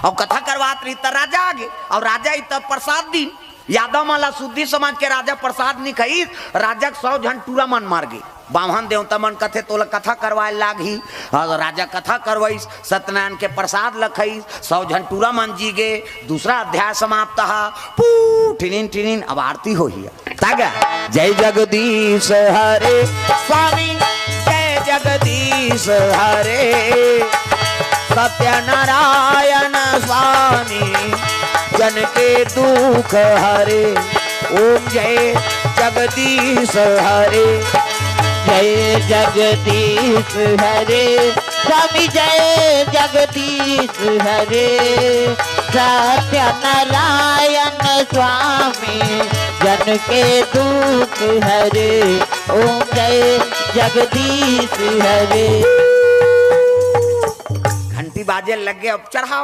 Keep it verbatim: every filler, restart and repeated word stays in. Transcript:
अउ कथा करवात रही त राजा आगे, अउ राजा ही त प्रसाद दिन। यादव मन ला सुद्धी समझ के राजा प्रसाद नि खाइस, राजा के सौ झन टूरा मन मार गे। बाम्हन देवता मन कथे तोला कथा करवाए लागही। अउ राजा कथा करवाइस, सत्यनारायण के प्रसाद ल खाइस, सौ झन टूरा मन जी गे। दूसरा अध्याय समाप्त हा। पू, टिनिन टिनिन, अब आरती होही। तागा, जय जगदीश हरे स्वामी, जय जगदीश हरे, सत्यनारायण स्वामी, जन के दुख हरे। ओम जय जगदीश हरे। जय जगदीश हरे स्वामी, जय जगदीश हरे, सत्यनारायण स्वामी, जन के दुख हरे। ओम जय जगदीश हरे। घंटी बाजे लगे, अब चढ़ाओ।